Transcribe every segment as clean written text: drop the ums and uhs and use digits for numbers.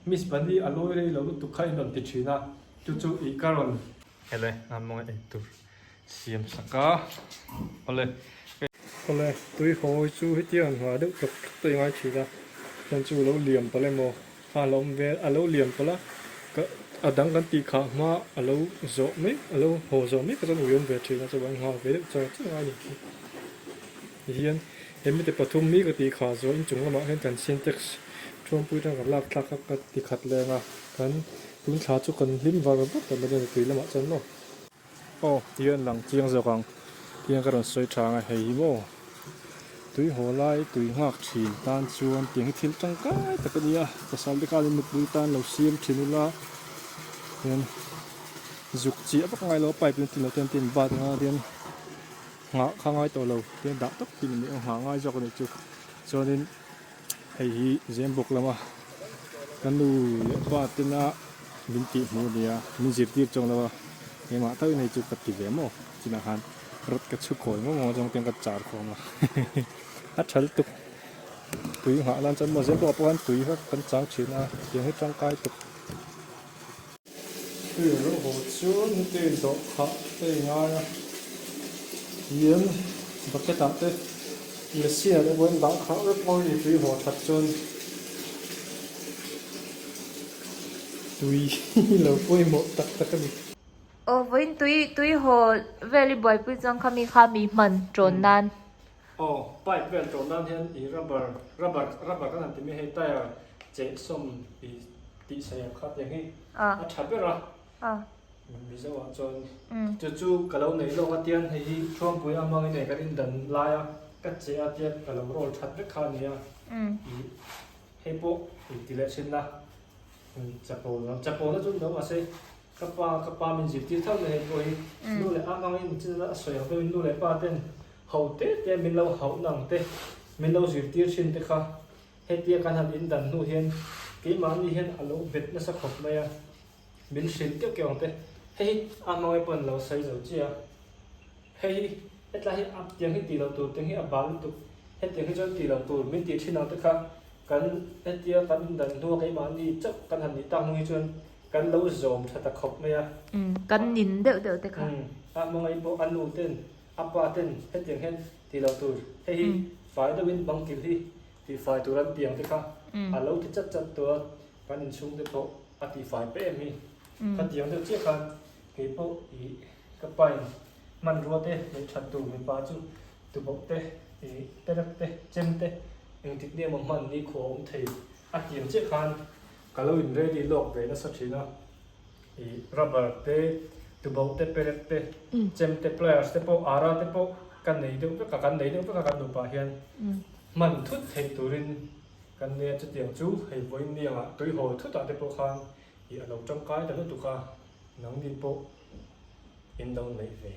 Miss Bunny a lawi rei lo lutuk kha in rawn ti thin a, chu chu ih ka rawn. Hele a mawnga ei tur siam sak a, awle. Awle, tui hawi chu hetiang han nghah deuh tlawk tlawk te i ngai thin a, chuan chu lo liam palh emaw kha a lo awm vel a lo liam palh a, ka a dang kan tih khah hma a lo zawh mai a lo haw zawh mai kha chuan ui awm ve thin a, chuvang nghah ve deuh char char a ni. Tihian he mite pathum hi ka tih khah zawh inchung lamah hian kan syntax thuampui atang kan lak thlak kha ka ti khat leng a, kan tun thla chu kan hlim var var ta mai a tui lamah chuan maw. Aw tihian lang chiang zawk ang tihian ka rawn sawi tha ang a hei hi maw tui haw lai tui nghak thin tan chuan tiang hi thil tangkai tak a ni a pasal te khan nupui tan lo siam thin ula hian zuk chiah vak ngai lo a pipe in tin lo ten tin bat anga tian. Nghah kha ngai tawh lo tiang dah tawp thin a ni a, nghah ngai zawk a nih chu. Chuanin hei hi Zembawk lama ka nu leh pa tena min tih hmuh a ni a, min zirtir chuang lo a, keimah tauhin hei chu ka ti ve maw chinah khan rawt ka chhu khawi ngawt ngawt zawng tiang ka char khawm a, a tha lutuk. Tui nghah nan chuan maw Zembawkah pawh khan tui kha kan chang thin a, tiang hi tangkai tuk. Tui rawh haw chu nute dawh khah te i ngai a, tihian bucket ah te machine ah te pawhin dah khah vek mawi ni tui haw that chuan tui lo pawimawh tak tak a ni. Aw vawiin tui tui haw vel i buaipui chuan kha mi kha mi hman tawn nan. Aw pipe vel tawn nan hian i rubber rubber rubber kan han ti mai hei tyre cheh sawm i Tih sawi ang kha tiang hi a tha ber a, Mizo ah chuan chu chu ka lo nei lawk a tiang hei hi Thuampui a hmangin ei kan indan lai a ka che a tiang ka lo roll that vek kha a ni a, ih hei pawh ih ti leh thin la chapo lam chapo na chu ni lo mahse ka pa ka pa min zirtir tho mai hei pawh hi nu leh a hmangin chin a sawi ang deuhin nu leh pa ten ho te te min lo hauh na ang te min lo zirtir thin te kha. Hetia kan han indan hnu hian keimahni hian a lo bet nasa khawp mai a, min hrilh keuh keuh ang te. Hei hi a hmangaih pawh an lo sawi zo chiah a, hei hi hetlai hi a tiang hi tih loh tur, tiang hi a bal lutuk, hetiang hi chuan tih loh tur min tih thin ang te kha kan hetia kan indan hnua keimahni chauh kan han nih tak hnu hi chuan kan lo zawm tha ta khawp mai a. Umm, kan nin deuh deuh te kha. Umm, a hmangaih pawh a nu ten, a pa ten hetiang hian tih loh tur, hei hi fai deuhin bang kilh hi Tihfai tur an tiang te kha a lo ti chat chat tawh a, kan inchhung te pawh a tihfai peh em hi. Kha tiang deuh chiah khan kei pawh ih ka pain hmanrua te neih that tur mipa chu tubawk te ih perek te chem te engtik nge maw hman ni khua awm thei a tiang chiah khan ka lo in ready lawk ve nasa thin a. Ih rubber te tubawk te perek te chem te pliers te pawh ara te pawh ka nei deuh vek a kan nei deuh vek a kan nupa hian. Hman thut theih turin kan nia chutiang chu hei vawiin niangah tui haw thutah te pawh khan ih a lo tangkai ta lutuk a, nangni pawh in lo neih ve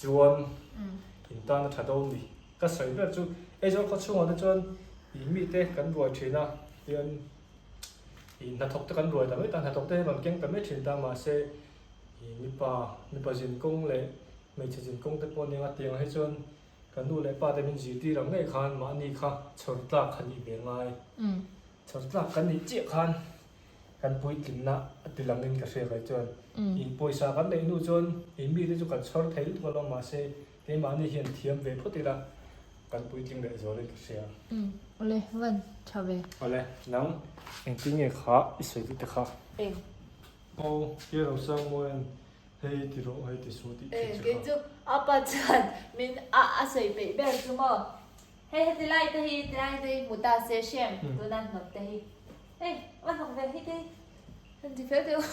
chuan in tan a tha dawn ni. Ka sawi ber chu Aizawl khaw chhungah te chuan ih mite kan ruai thin a, tian ih hnathawk te kan ruai ta mai ta, hnathawk te rawn keng ta mai thin ta mahse ih mipa mipa zinkawng leh hmeichhe zinkawng te pawh nia tiang hi chuan Ka nu leh pa te min zirtir ang ngei khan mahni kha chhawr tlak kha nih ve ngai. Chhawr tlak kan nih chiah khan kan puitlinna a ti langin ka hria kai chuan in pawisa kan neih hnu chuan in mite chu kan chhawr thei lutuk alawm mahse keimahni hian thiam ve phawt ila kan puitling leh zualin ka hria. Awle van tha ve. Awle nang engtin nge kha i sawi duh te kha? Eng. Aw, Tia Rosangmawia'n Hei ti rawh, hei ti suh tih khi chu Kei kha. chu a pa chuan min a a sawi peih ber chu maw. Hei heti lai te hi ti lai te hi hmu ta se hrem tuna hnawk te hi. Hei va hnawk ve hei te hi han ti fel deuh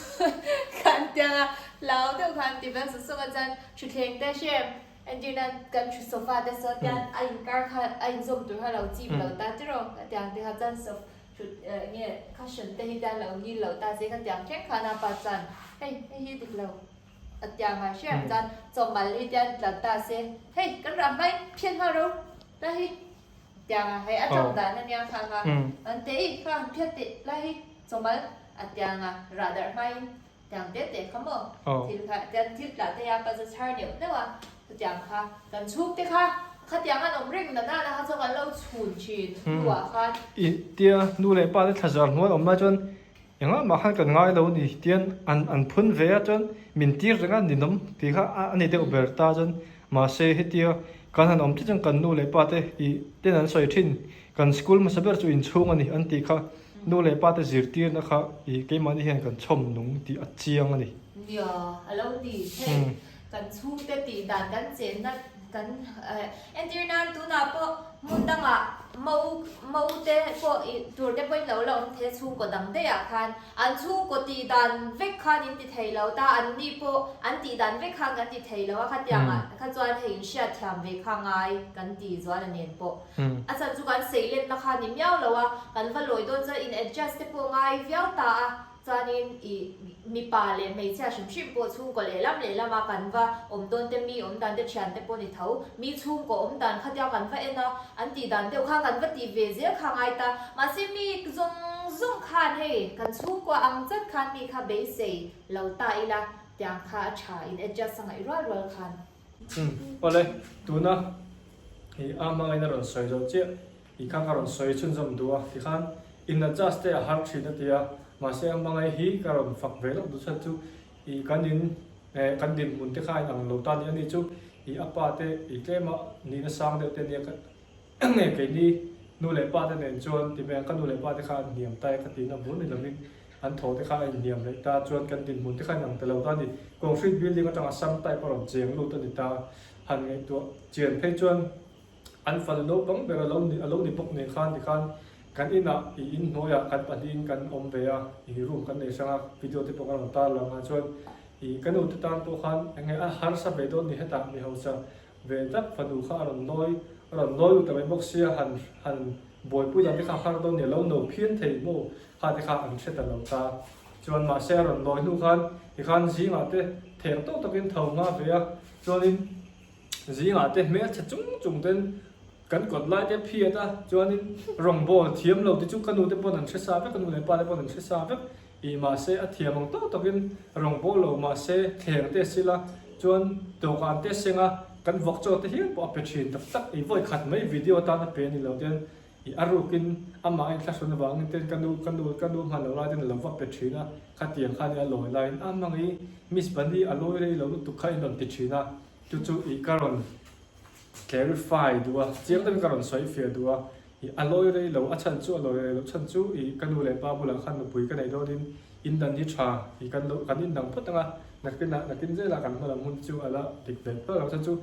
khan tiang a hlau deuh khan ti fel sawk sawk a chuan thutthleng te hrem entir nan kan thu sofa te sawn tiang a inkar kha a inzawm tur kha lo chip lo ta tiraw tiang te kha chuan sofa Thut nge cushion te hi tan lo ngil lo ta se khatiang thleng khan a pa chuan hei hei hi dik lo a tiang ah hriat chuan chawmal hi tian tla ta se hei kan rah hmai phian nghal ro ta hi tiang ah hei a tawng dan ania kha kha an te i kha han phiat teh lai hi chawmal a tiang ah rah darh hmai in tiang te te kha maw thil kha tian thil tla te a pa chu chhar neuh neuh a chutiang kha kan chhung te kha khatiang an awm reng na nana kha chuan kan lo chhun thin hnuah khan. I tia nu leh pa te thla zar hnuai awm lai chuan Engah mah khan kan ngai lo a ni tian an an phun ve a chuan min tir reng a ninawm tih kha a ni deuh ber ta chuan mahse hetia kan han awm chiah chuan kan nu leh pa te ih ten an sawi thin kan school hmasa ber chu inchhung a ni an tih kha nu leh pa te zirtirna kha ih keimahni hian kan chhawm nung tih a chiang a ni. Nia a lo ni hei kan chhungte tih dan kan chenna Kan entir nan tunah pawh hmun dangah mo mo te pawh ih tur te pawhin lo la awm thei a chhungkaw dang daihah khan an chhungkaw tih dan vek khan in ti thei lo ta an ni pawh an tih dan vek khan kan ti thei lo a khatiangah kha chuan hei in hriat thiam ve kha ngai kan ti zual a nen pawh a chhan chu kan seilenna kha ni miau lo a kan va lawi dawn chuan in adjust te pawh ngai viau ta a. Chuanin i mipa leh hmeichhia hrim hrim pawh chhungkaw lehlam lehlama kan va awm dawn te, mi awm dan te, thian te pawh ni tho. Mi chhungkaw awm dan khatia kan va en a, an tih dan deuh kha kan va tih ve zel kha ngai ta. Mahse mi zawng zawng khan hei kan chhungkua ang chat khan mi kha beisei lo ta ila tiang kha a tha in adjust a ngaih rual rual khan. Umm awle, tuna i a hmangaihna rawn sawi zawh chiah I kha ka rawn sawi chhunzawm duh a, tikhan in adjust te a har thin a ti a, mahse a hmangaih hi ka rawn fak ve lawk duh chhan chu i kan in eh kan dinhmun te kha a inang lo ta ni a ni chu i a pa te i tlema nihna sang deuh te nia ka nge keini nu leh pa te nen chuan ti mai ang ka nu leh pa te kha an hniam ta e ka tihna bul ni lovin an thaw te kha a inhniam leh ta chuan kan dinhmun te kha a inang ta lo ta a ni concrete building atanga sam type a rawn cheng lut a ni ta han ngaihtuah chian phei chuan An fanu naupang ber a lo ni a lo ni bawk nen khan tikhan kan inah i inhnuaiah kan pahnihin kan awm ve a, i room kan nei hrang a, video te pawh kan rawn tar lang a, chuan i ka nu te tan pawh khan eng nge a harsa ve dawn ni hetah mi hausa ve tak fanu kha a rawn nawi a rawn nawi lut ta mai bawk sia han han buaipui dan te kha har dawn ni a lo no phian thei maw kha te kha an hre ta lo ta chuan mahse a rawn nawi hnu khan tikhan zingah te theng tawk takin tho hma ve a chuanin Zingah te hmelchhe chung chung ten kan kawt lai te phiat a, chuanin rawngbawl thiam lo te chu ka nu te pawn an hre sa vek, ka nu leh pa te pawn an hre sa vek ih mahse a thiam ang tawk takin rawngbawl lo mahse thleng te a sil a, chuan dawhkan te a seng a, kan vawk chaw te hial pawh a pe thin tak tak ih vawi khat mai video atan a pe a ni lo ten ih a rukin amah a inthlahrun avangin ten ka nu ka nu ka nu hman lo lai ten a lo va pe thin a, khatiang khan a lawi laiin a hmangaih Miss Bunny a lawi rei lo lutuk kha in rawn ti thin a. Chu chu i ka rawn clarify duh a, chiang takin ka rawn sawi fiah duh a, i a lawi rei lo, a chhan chu a lawi rei loh chhan chu i ka nu leh pa bulah khan nupui ka neih dawnin in dan hi tha i kan lo kan indang phawt ang a, nakinah nakin zelah kan hma lam hun chu a la dik ve phawt ang chhan chu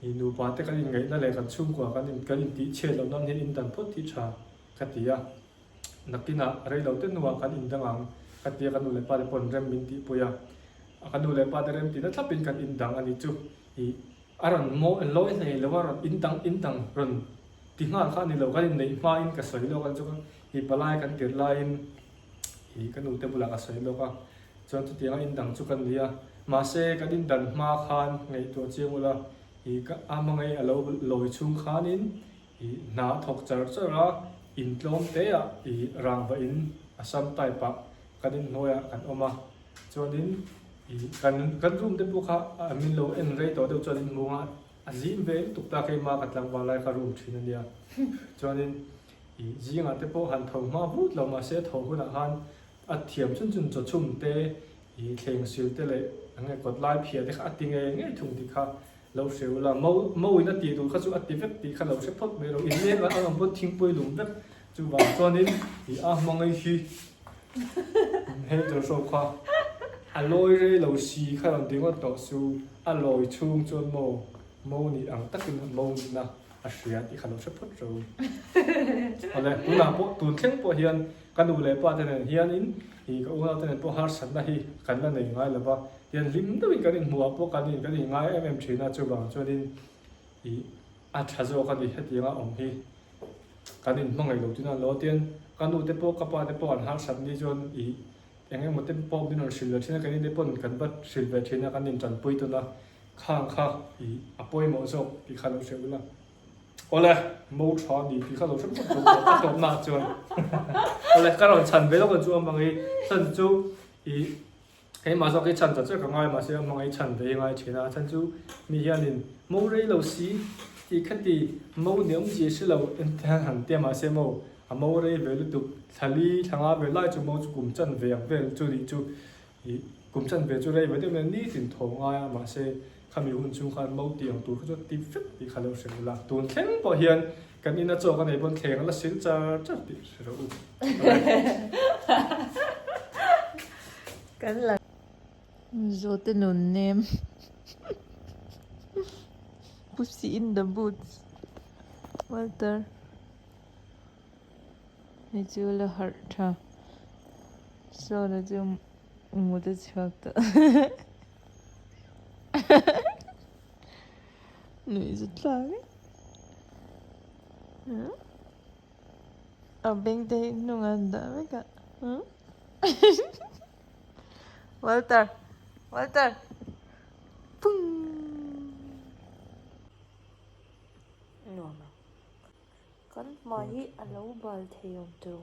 i nupa te kan inngaihna leh kan chhungkua kan in kan intih chhiat loh nan hian in dan phawt hi tha ka ti a, nakinah rei lo te hnuah kan indang ang ka ti a, ka nu leh pa te paw'n rem min tihpui a. A ka nu leh pa te rem tihna thlapin kan indang a ni chu ih a rawn maw lawi hlei lo a rawn indang indang rawn ti nghal kha a ni lo kan inneih hmain ka sawi lawk a ni chu ih palai kan tirh laiin ih ka nu te bulah ka sawi lawk a chuan chutianga indang chu kan ni a mahse kan indan hma khan ngaihtuah chiang ula ih ka a hmangaih a lo lawi chhung khanin ih hna a thawk char char a intlawm te ah ih rangva in a sam type ah kan inhnuaiah kan awm a. Chuanin ih kan kan room te pawh kha min lo en rei tawh deuh chuan in hmu a, a zim ve lutuk ta keimah ka tlangval lai kha room thin a nia. Chuanin ih zingah te pawh han tho hma vut lo mahse tho hunah khan a thiam chun chun chaw chhum te ih thleng sil te leh eng nge kawt lai phiah te kha a ti ngei ngei thung tih kha lo hre ula. Mo mo in a tih tur kha chu a ti vek tih kha lo hre phawt mai lo. Inleng an awm pawn thingpui lum vek chuvang chuanin ih a hmangaih hi He tur hrawk kha a lawi rei lo si kha rawn ti ngawt tawh su, a lawi chhung chuan maw mo nih ang takin mo nihna a hria tih kha lo hre phawt ro. Awle, tunah pawh tun thleng pawh hian ka nu leh pa te nen hianin ih ka unau te nen pawh harsatna hi kan la nei ngai lo va, tian hlim deuhin kan inhmuh ah pawh kan in kan inngai em em thin a, chuvang chuanin ih a tha zawk a ni hetianga awm hi. Kan in hmangaih lo tuna lo tian ka nu te pawh ka pa te pawh an harsat ni chuan ih eng emaw te pawh min rawn hrilh ve thin a keini te pawn kan va hrilh ve thin a kan in tanpui tawn a khang kha ih a pawimawh zawk tih kha lo hre ula awle mo tha ni tih kha lo hre phawt tawh a tawp na chuan awle ka rawn chhan ve lawk ang chu a hmangaih chhan chu ih Keimah zawk hi chhan ta chiah ka ngai mahse a hmangaih chhan ve hi ngai thin a, a chhan chu mi hianin mo rei lo si tih kha ti mo ni awmzia si lo engti hian han tia mahse mo. A mo rei ve lutuk thlali thla nga ve lai chu mo chu kum chan ve ang vel chu nih chu ih kum chan ve chu rei ve deuh mai a nitin thaw ngai a mahse khami hun chhung khan mo tih ang tur kha chu a ti vek tih kha lo hre ula tun thleng pawh hian kan ina chaw ka nei pawn thleng a la sil char char tih hre rawh u. Kan la Zawhte nun nem Pussy in the boots Walter. Hei chu la harh tha sawna chu mut a chhuak tawh nuih zut tlak e a beng te hi hnungah an dah vek a Walter Walter pum nuam ang. Kan hmai hi a lo bal thei awm tur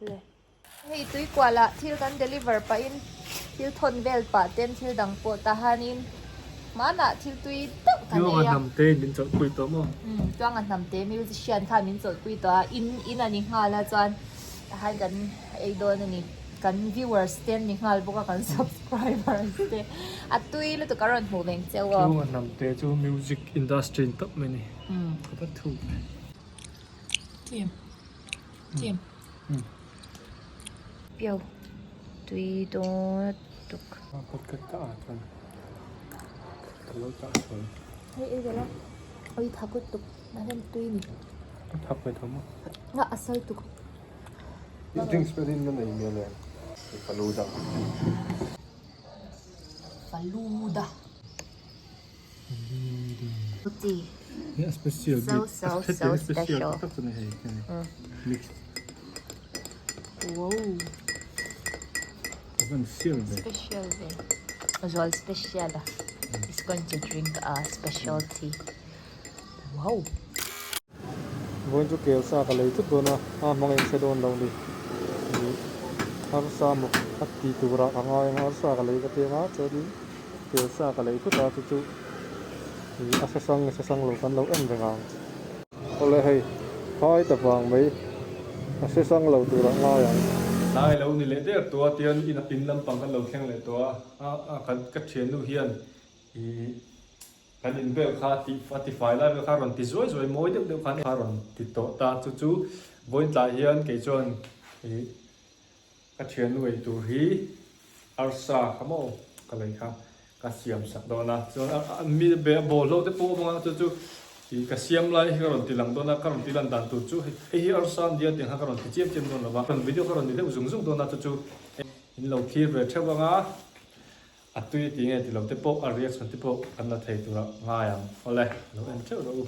le. Hei tuikual ah thil kan deliver pahin thil thawn vel pah ten thil dang pawh ta hanin hmanah thil tui deuh kan ei a. Tuanga hnamte min chawlhpui tawh maw? Umm Tuanga hnamte musician khan min chawlhpui tawh a, in in a ni nghal a chuan tahan kan ei dawn a ni. Kan viewers te an ni nghal bawk a kan subscribers te a tui lutuk a rawn hmuh veng cheu aw. Tuanga hnamte chu music industry in tawp mai a ni. Ka va thuk ve. Tlem tlem piau tui dawn lutuk. A kut ka tah ah chuan ka lo tah sual. Hei ei vel a ui thak lutuk a hian tui ni. A thak ve tho maw? A a sal tuk. Drinks pawh in la nei mial em? Faluda. Faluda. A special bik So so so special. Tak chu ni hei mix. Wow. A van sial ve. Special ve. Zual special a. Is going to drink a special tea. Wow. Vawiin chu kel sa ka lei thut dawn a, a hmang eng hre dawn lo ni. Ih arsa maw a ti turah ka ngai ang a, arsa ka lei ka ti ang a, chuanin kel sa ka lei thut a chu chu ih a hre hrang hre hrang lo kan lo en reng ang. Awle hei phai ta vang mai a hre hrang lo turah ngai ang. Tlai lo ni leh der tawh a tian in lampang kan lo thleng leh tawh a, a ka thiannu hian ih. Kan in vel kha tih a ti fai lai vel kha rawn ti zuai zuai mawi deuh deuh khan a rawn ti tawh ta chu chu vawiin tlai hian kei chuan ih ka thiannu ei tur hi arsa kha maw ka lei kha ka siam sak dawn a chuan a mi be a bawlhlo te pawh a awm ang a chu chu ih ka siam lai hi ka rawn ti lang dawn a ka rawn ti lan dan tur chu hei hi arsa a nia tiang kha ka rawn ti chiam chiam dawn lo va video ka rawn ti deuh zung zung dawn a chu chu in lo thlir ve theuh ang a. A tui a ti nge ti lo te pawh a reaction te pawh kan la thei tur ah ngai ang. Awle, lo en teuh rawh u.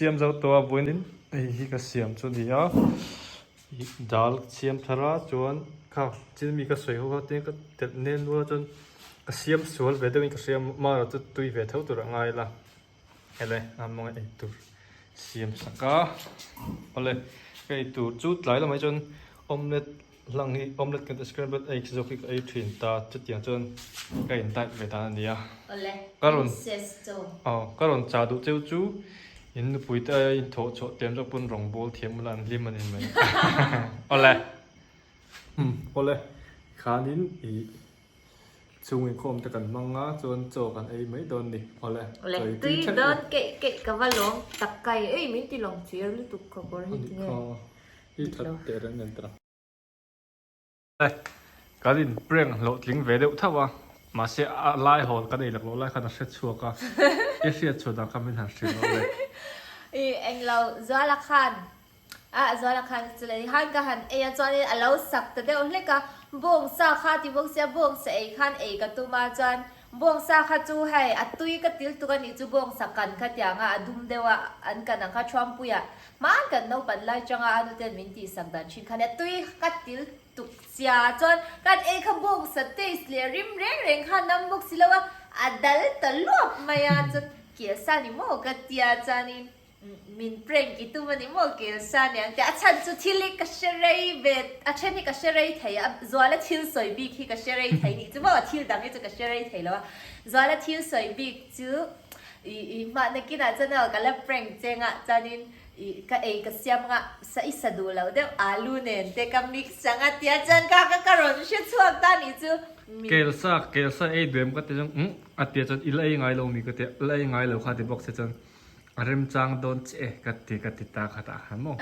Siam zo tawh a vawiin hei hi ka siam chu a ni a ih dal siam thar a chuan kha thil mi ka sawi ho kha tin ka telh nel nual a chuan ka siam sual ve deuhin ka hria mahrawh chu tui ve tho tur a ngai la. Hele a mawnga ei tur siam sak a, awle ka ei tur chu tlai lamah hi chuan omelette hlang hi omelette kan tih scrambled eggs zawk hi ka ei thin ta chutiang chuan ka in diet ve dan a ni a. Awle Ka rawn princess chaw. Aw ka rawn chah duh cheu chu in nupui te aia in thawh chhuah tiam zawk pawn rawng bawl thiam ula an hlim a ni mai. Awle. Awle khanin ih Chhung inkhawm te kan hmang a, chuan chaw kan ei mai dawn ni. Awle, Awle, chaw ei tui tui ṭheuh dawn u. keih keih ka va lawm tak kai ei min ti lawng chir lutuk ka kawr hi Ani tinge kha i dik that lo. teh reng nen tara. Awle, kan in prank hlawhtling ve deuh thauh a, mahse a lai hawl kan ei lak loh lai khan a hre chhuak a, i hriat chhuah dan kha min han hrilh rawh le. I englo Zuala khan A Zuala khan chulei han ka han ei a chuanin a lo sak ta deuh hlek a, bawngsa kha ti bawk sia bawngsa ei khan ei ka tum a chuan bawngsa kha chu hei a tui ka til tuk a nih chu bawngsa kan kha tiang a a dum deuh a an kan ang kha Thuampuia hmaan kan naupan lai changa a nuten min tih sak dan thin khan a tui ka til tuk sia chuan kan ei kha bawngsa taste leh rim reng reng kha nam bawk si lo a a dal ta luap mai a chuan kelsa ni maw ka tia chuanin Min prank i tum a ni maw Kelsa niang tih a chhan chu thil hi ka hre rei ve a then hi ka hre rei thei a Zuala thil sawi bik hi ka hre rei thei nih chu maw thil dang hi chu ka hre rei thei lo a Zuala thil sawi bik chu i i hmahna kinah chuan aw ka la prank cheng a chuanin i ka ei ka siam anga sa i sa duh loh deuh alu nen te ka mix ang a tia chuan ka ka ka rawn hre chhuak ta nih chu min Kelsa Kelsa ei duh em ka ti chuan umm a tia chuan i la ei ngai lo mi ka tia la ei ngai lo kha ti bawk se chuan A remchang dawn che e ka ti ka ti ta khat ah khan maw.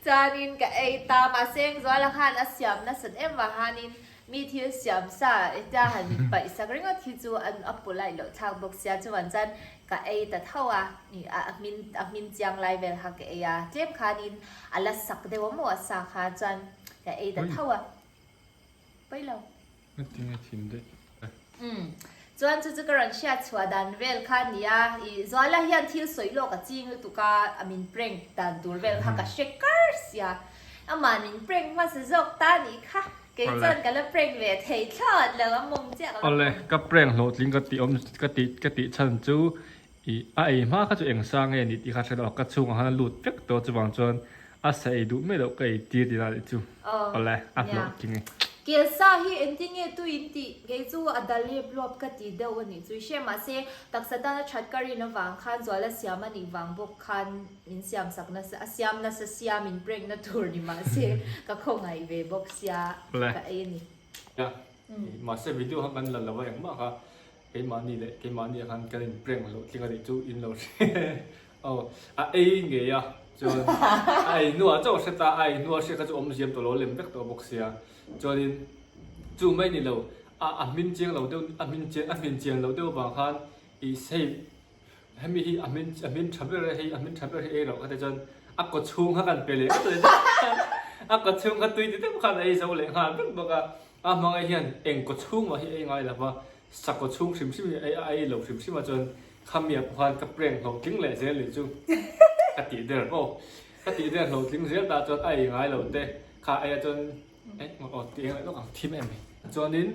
Chuanin ka ei ta mahse Engzuala khan a siam nasat em vang khanin mi thil siam sa hetia han in paih sak ringawt hi chu an a polite loh thlak bawk sia chuan chuan ka ei ta tho a a hmin a hmin chiang lai vel kha ka ei a tlem khanin a la sak deuh a maw a sa kha chuan ka ei ta tho a pawi lo. Engtin nge thin daih e. Umm. Chuan chu chu ka rawn hriat chhuah dan vel kha a nia. I Zuala hian thil sawi lawk a ching lutuk a, a min prank dan tur vel kha ka hre kar sia. Amah min prank hmasa zawk ta nih kha. Kei chuan ka la prank ve thei thlawt lo, a mawng chiah ka la Awle, prank. ka prank hlawhtling ka tih awm ka tih ka tih chhan chu i a ei hma kha chu eng sa nge ni tih kha hre lo a, ka chhungah khan a lut vek tawh chuvang chuan A sa ei duh mai loh ka ei tir tih dan chu awle a hlawhtling e. Kelsa hi engtin nge tui in tih kei chu a dal lep luap ka ti deuh a nih chu i hre mahse taksa tana that ka rin avang khan zuala siam a nih vang bawk khan min siam sak nasa a siam nasa sia min prank na tur ni mahse ka khawngaih ve bawk sia ka ei a ni. Mahse video kha kan la lo a engmah kha keimahni leh keimahni ah khan kan in prank hlawhtling a nih chu in lo hre Aw, a ei ngei a, chuan a ei hnuah chauh hre ta, a ei hnuah hriat kha chu awmziam tawh lo, a lem vek tawh bawk sia. Chuanin chu mai ni lo, a a hmin chiang lo deuh, a hmin chiang a hmin chian loh deuh avang khan ih hei hemi hi a hmin a hmin tha ber e, hei a hmin tha ber hi ei loh kha te chuan a kaw chhung kha kan pe leh ngawt leh a kaw chhung kha tui ti deuh khan a ei zo leh nghal vek bawk a, a hmangaih hian eng kaw chhung mah hi ei ngai lo va, Sakhaw chhung hrim hrim hi a ei lo hrim hrim a chuan khamiah pawh khan ka prank hlawhtling leh zel nih chu ka tih der maw ka tih der hlawhtling zel ta chuan a ei ngai lo te kha ei a chuan eh aw tih eng leh lawk ang thim em chuanin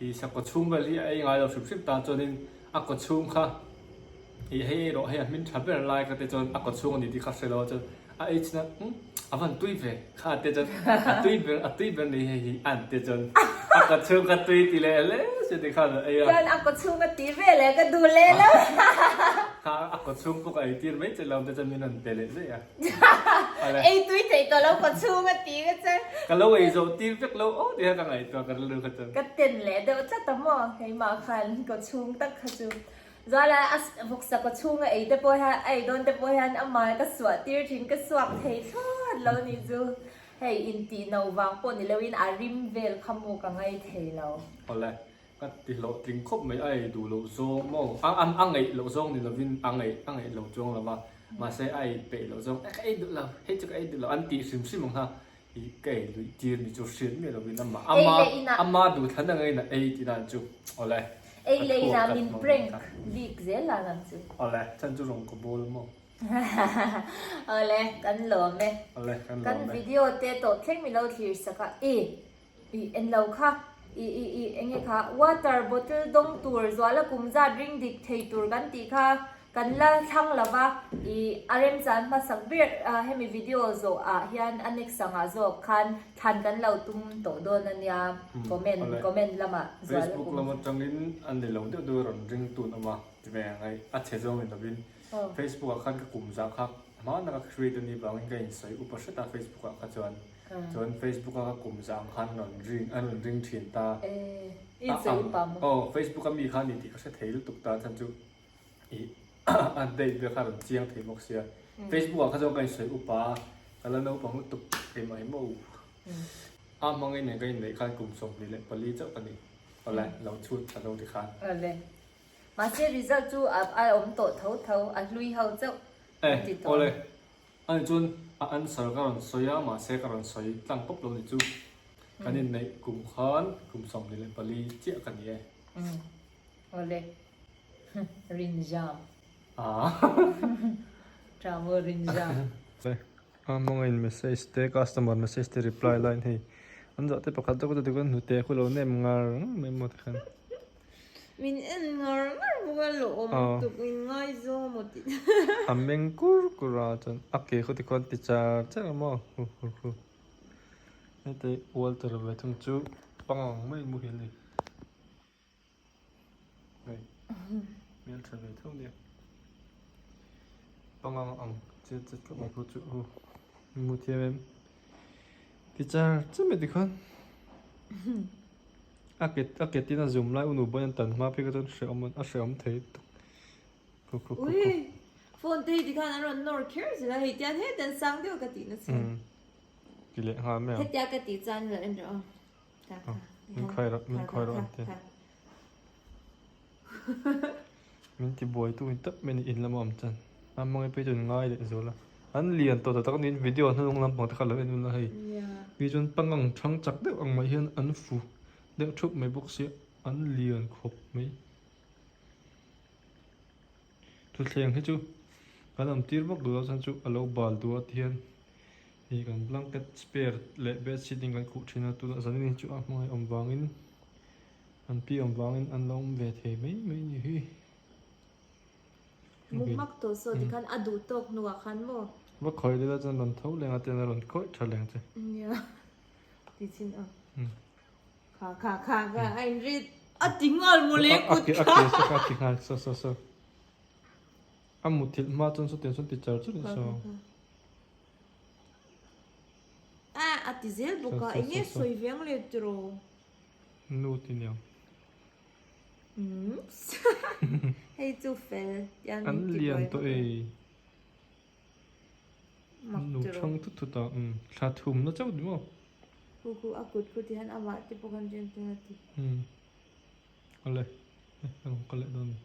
ih sakhaw chhung vel hi a ei ngai lo hrim hrim ta chuanin a kaw chhung kha ih hei ei rawh hei a hmin tha ber lai ka te chuan a kaw chhung a ni tih kha hre lo a chuan a ei chin a umm a van tui ve kha te chuan a tui ber a tui ber ni hei hi an te chuan a kaw chhung kha tui ti leh hle chu ti khan a ei a. Chuan a kaw chhung a ti ve leh ka duh leh lo. Kha a kaw chhung pawh ka ei tir mai che lo te chuan min rawn pe leh daih a. Ei tui theih tawh lo kaw chhung a ti ka chuan. Ka lo ei zawh tir vek lo aw ti kha ka ngaihtuah ka rilru kha chuan. Ka ten leh deuh tlat a maw keimah khan kaw chhung tak kha chu. Zuala a vawksa kaw chhung a ei te pawh hian a ei dawn te pawh hian amah ka suah tir thin ka suak thei thlawt lo nih chu hei intih no vang pawh ni loin a rim vel kha maw ka ngai thei lo. Awle ka ti hlawhtling khawp mai a ei duh loh zawng maw a a ngaih loh zawng ni lovin a ngaih a ngaih lo chuang lo va mahse a ei peih loh zawng e ka ei duh lo hei chu ka ei duh lo an tih hrim hrim ang kha i ka ei luih tir ni chu hriat miah lovin amah Ei ama leh inah. ama duh thlan ang in a ei tih dan chu awle Ei a leh thluak inah ka min hmang prank ta. bik zel la nang chu. Awle chan chu rawng ka bawl maw. Awle kan lawm e. Awle kan Kan lawm e. video te tawh thleng min lo thlir sak a i i en lo kha i i i enge kha water bottle dawng tur zuala kum zat ring dik thei tur kan tih kha. Kan la thlang lo va, ih a remchan hmasak ber hemi video zawh ah hian a next angah zawk khan thlan kan lo tum tawh dawn a nia comment comment lamah zual Facebook lam atangin a ni lo deuh deuh a rawn ring tun awm a ti ve ang hei a chhe zawng ni lovin Facebook ah khan ka kum zah kha hmanah ka create a nih vangin ka insawi upa hret a Facebook ah kha chuan chuan Facebook a ka kum zah ang khan rawn ring an rawn ring thin ta a ang aw Facebook a mi kha a ni tih ka hre thei lutuk ta chhan chu ih a date vel kha a rawn chiang thei bawk sia Facebook ah kha chuan ka insawi upa a ka la naupang lutuk keimah hi maw a hmangin nen ka inneih khan kum 24 chauh ka ni awle lo chhut a lo ti khan. Awle mahse result chu a awm tawh tho tho a hlui ho chauh an ti tawh. Awle ani chuan a answer ka rawn sawi a mahse ka rawn sawi tlang pawp lo ni chu kan inneih kum khan kum 24 chiah ka ni e. Awle. Rinjam. Travel Rinjam. A hmangin message te customer message te reply line hei an zah te pakhat deuh te khan hnute khu lo nem ngar ngar mai maw ti khan. Min en ngar ngar bawk a lawm tuk min ngaizawm maw tih. A meng kur kur a chuan a ke khu tikhuan ti char char a maw hu hu hu. Heti Walter ve thung chu pangang mai muhil a ni. Hei hmel tha ve tho nia pangang ang chet chet khawp mai pawh chu aw hmu thiam em ti char char mai tikhan a ke a ke tin a zum lai unu bawn an tan hma phei kha chuan hrehawm a hrehawm thei lutuk khu khu khu Ui phone te hi tikhan an rawn nawr kher zel a hei tian hetian sang deuh ka tih nasa ti leh nghal mai ang hetia ka tih chuan lo en rawh aw. Min khawi rawh, min khawi rawh an ti. Min ti buai tu ni tawp mai a ni in lama awm chuan. A hmangaih phei chuan ngai leh zual a. An lian tawh tak tak niin video hnung lampang te kha lo en ula hei. Mi chuan pangang thang chak deuh ang mai hian an fu deuh thup mai bawk sia an lian khawp mai. Thuthleng hi chu kan awm tir vak duh lo chuan chu a lo bal duh a ti hian. Hei kan blanket spare leh bedsheet in kan khuh thin a tunah zanin hi chu a hmangaih awm vangin an pi awm vangin an lo awm ve thei mai mai a ni hi. Muk mak tawh saw tikhan a duh tawk hnuah khan maw? Va khawi leh la chuan rawn tho leng a tian a rawn khawih tha leng che. Nia ti chin a. Kha kha kha kha a in rit a ti nghal mawle kut kha. A ke saw kha a ti nghal saw saw saw. A muthilh hma chuan sawtiang sawn ti char char in saw. A a ti zel bawk a, eng nge sawi ve ang le tiraw? Nu ti niang. Umm hei chu fel tiang An lian tawh e. Nu thang thut thut a, umm thla thum na chauh ni maw? Khu khu a kut khu ti hian amah te pawh khan rian te a ti. Umm awle, hei ka leh dawn a ni.